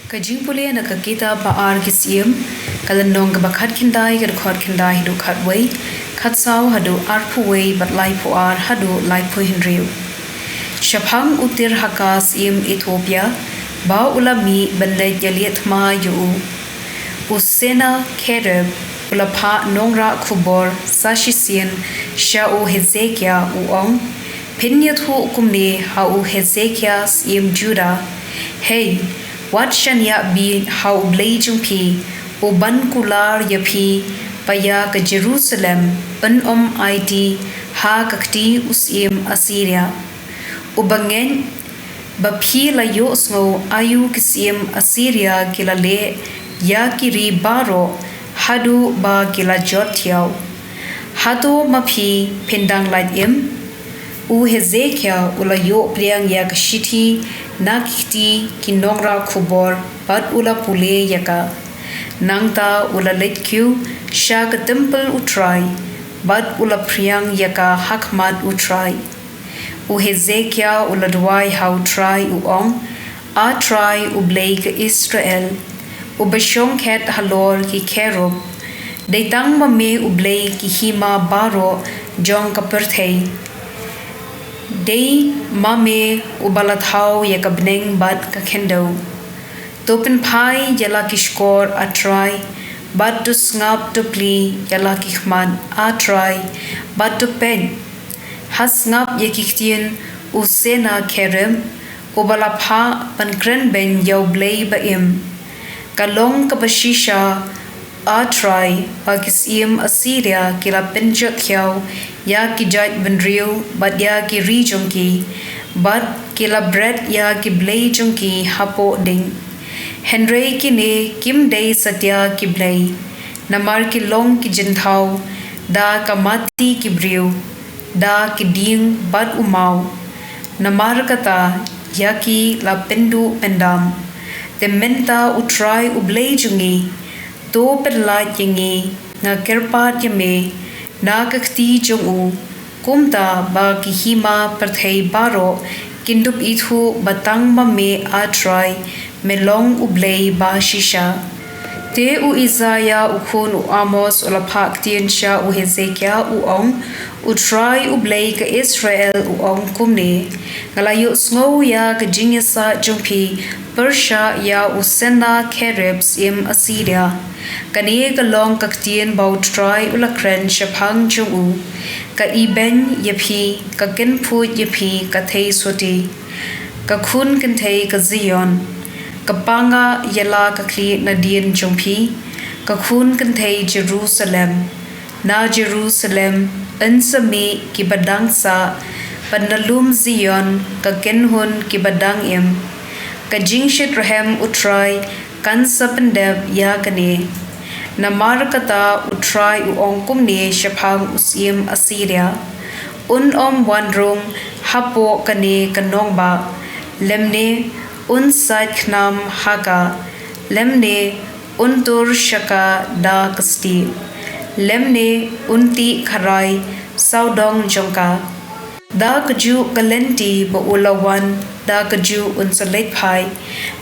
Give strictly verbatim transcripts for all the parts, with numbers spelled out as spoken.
Ka jingpule na ka kitab ba ar ki Syiem, ka lynnong kaba khatkhyndai, ka dkhot khyndai haduh khatwei, khatsaw haduh arphew wei, bad laiphew ar haduh laiphew hynriew. Shaphang u Tirhaka syiem Ethiopia, ba u la mih ban leit ïaleh thma ïa u, u Sennacherib u la phah nongrah khubor sa shisien sha u Hesekia, u ong: Phin ïathuh kumne ha u Hesekia syiem Judah: Hei, wat shaniah beit ha U Blei jong phi, uban kular ïa phi, ba ïa ka Jerusalem un ym aiti ha ka kti u syiem Assyria. Uba ngeit ba phi la ïohsngew aïu ki syiem Assyria ki la leh ïa ki ri baroh haduh ba ki la jot thiaw. Hato ma phi phin dang lait im? U Hesekia u la ïoh pdiang ïa ka shithi na ki kti ki nongrah khubor bad u la pule ïa ka. Nangta u la leit kiew sha ka templ U Trai bad u la phriang ïa ka ha khmat U Trai. U Hesekia u la duwai ha U Trai, u ong: A Trai, U Blei ka Israel, uba shong khet halor ki kherub, dei tang ma me U Blei ki hima baroh jong ka pyrthei. Dei ma me uba la thaw ïa ka bneng bad ka khyndew. To pynphai ïa la ki shkor, A Trai, bad to sngap, to plie ïa la ki khmat, A Trai, bad to peit. Ha sngap ïa ki ktien u Sennacherib, uba la phah ban kren beiñ ïa U Blei ba im. Ka long kaba shisha, A Trai, ba ki syiem Assyria ki la pynjot thiaw ïa ki jaitbynriew bad ïa ki ri jong ki, bad ki la bret ïa ki blei jong ki hapoh ding. Hynrei kine kim dei satia ki blei, namar ki long ki jingthaw da ka mati ki briew, da ki dieng bad u maw. Namar kata, ïa ki la pynduh pyndam. Te mynta, U Trai U Blei jong ngi, to pynlait ïa ngi, nga kyrpad ïa me na ka kti jong u, kumta ba ki hima pyrthei baroh kin dup ithuh ba tang ma me, A Trai, me long U Blei ba shisha. Te u Isaïah u khun u Amoz u la phah ktien sha u Hesekia, u ong: U Trai U Blei ka Israel u ong kumne: Nga la ïohsngew ïa ka jingïasaid jong phi pyrshah ïa u Sennacherib syiem Assyria. Kane ka long ka ktien ba U Trai u la kren shaphang jong u: Ka ibeiñ ïa phi, ka kynphuid ïa phi ka theisotti, ka khun kynthei ka Zion, ka panga ïa la ka khlieh nadien jong phi, ka khun kynthei Jerusalem. Na Jerusalem yn sa mih kiba dang sah, bad na lum Zion ka kynhun kiba dang im. Ka jingshitrhem U Trai kan sa pyndep ïa kane. Namar kata U Trai u ong kumne shaphang u syiem Assyria: Un ym wan rung hapoh kane ka nongbah, lymne un sait khnam ha ka, lymne un tur sha ka da ka stieh, lymne un tih kharai sawdong jong ka. Da kajuh ka lynti ba u la wan, da kajuh un sa leit phai,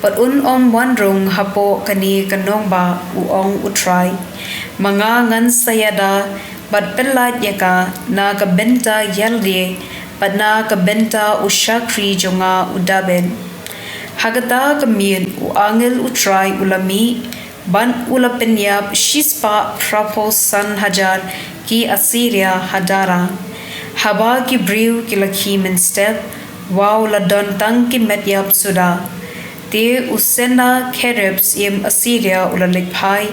bad un ym wan rung hapoh kane ka nongbah, u ong U Trai. Ma nga ngan sa ïada bad pynlait ïa ka na ka bynta ïalade bad na ka bynta u shakri jong nga u Dabid. Ha kata ka miet u angel U Trai u la mih, bad u la pynïap shispah phraphew san hajar ki Assyria ha Dara. Haba ki briew ki la khie mynstep, wow, la don tang ki met ïap suda. Te u Sennacherib syiem Assyria u la leit phai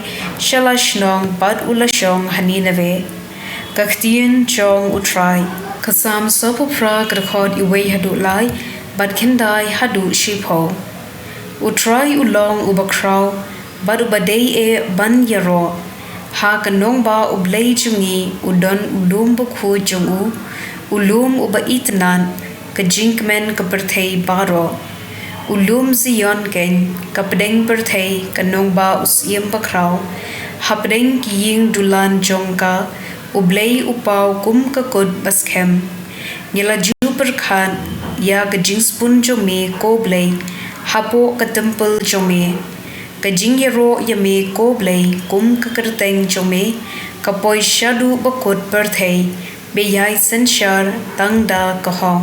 sha la shnong bad u la shong ha Nineveh. Ka ktien jong U Trai. Ka Salm sawphew phra, ka dkhot iwei haduh lai, bad khyndai haduh shiphew. U Trai u long uba khraw bad uba dei eh ban ïaroh. Ha ka nongbah U Blei jong ngi u don u lum bakhuid jong u, u lum uba itynnad, ka jingkmen ka pyrthei baroh. U lum Zion keiñ, ka pdeng pyrthei, ka nongbah u Syiem Bakhraw. Hapdeng ki ïing dulan jong ka, U Blei u paw kum ka kut baskhem. Ngi la ju pyrkhat ïa ka jingspun jong me, ko Blei, hapoh ka templ jong me. Ka jingïaroh ïa me, ko Blei, kum ka kyrteng jong me, ka poi shaduh bakut pyrthei, ba ïai synshar tang da ka hok.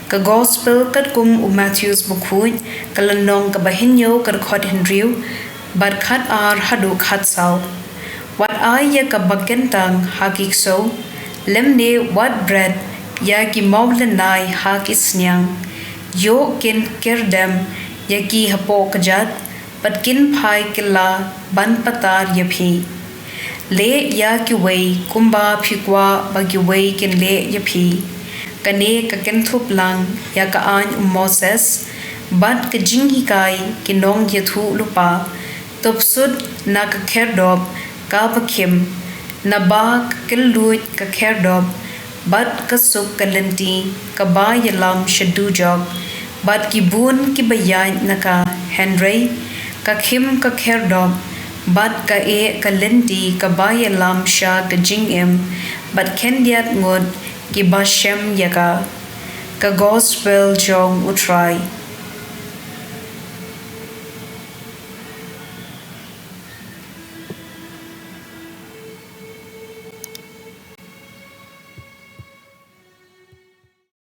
Ka Gospel katkum u Mathaios Bakhuid, ka lynnong kaba hynñiew, ka dkhot hynriew bad khat ar haduh khat saw. Wat ai ïa kaba kyntang ha ki ksew, lymne wat bret ïa ki mawlynnai ha ki sniang. Ïoh kin kyrdem ïa ki hapoh kjat, bad kin phai kylla ban patar ïa phi. Leh ïa kiwei kumba phi kwah ba kiwei kin leh ïa phi. Kane ka kynthup lang ïa ka aiñ u Moses bad ka jinghikai ki nongïathuhlypa. To psut na ka khyrdop kaba khim, naba ka kylluid ka khyrdop bad ka suk ka lynti kaba ïalam sha dujok, bad ki bun kiba ïaid na ka. Hynrei ka khim ka khyrdop bad ka eh ka lynti kaba ïalam sha ka jingim, bad khyndiat ngut kiba shem ïa ka. Ka Gospel jong U Trai.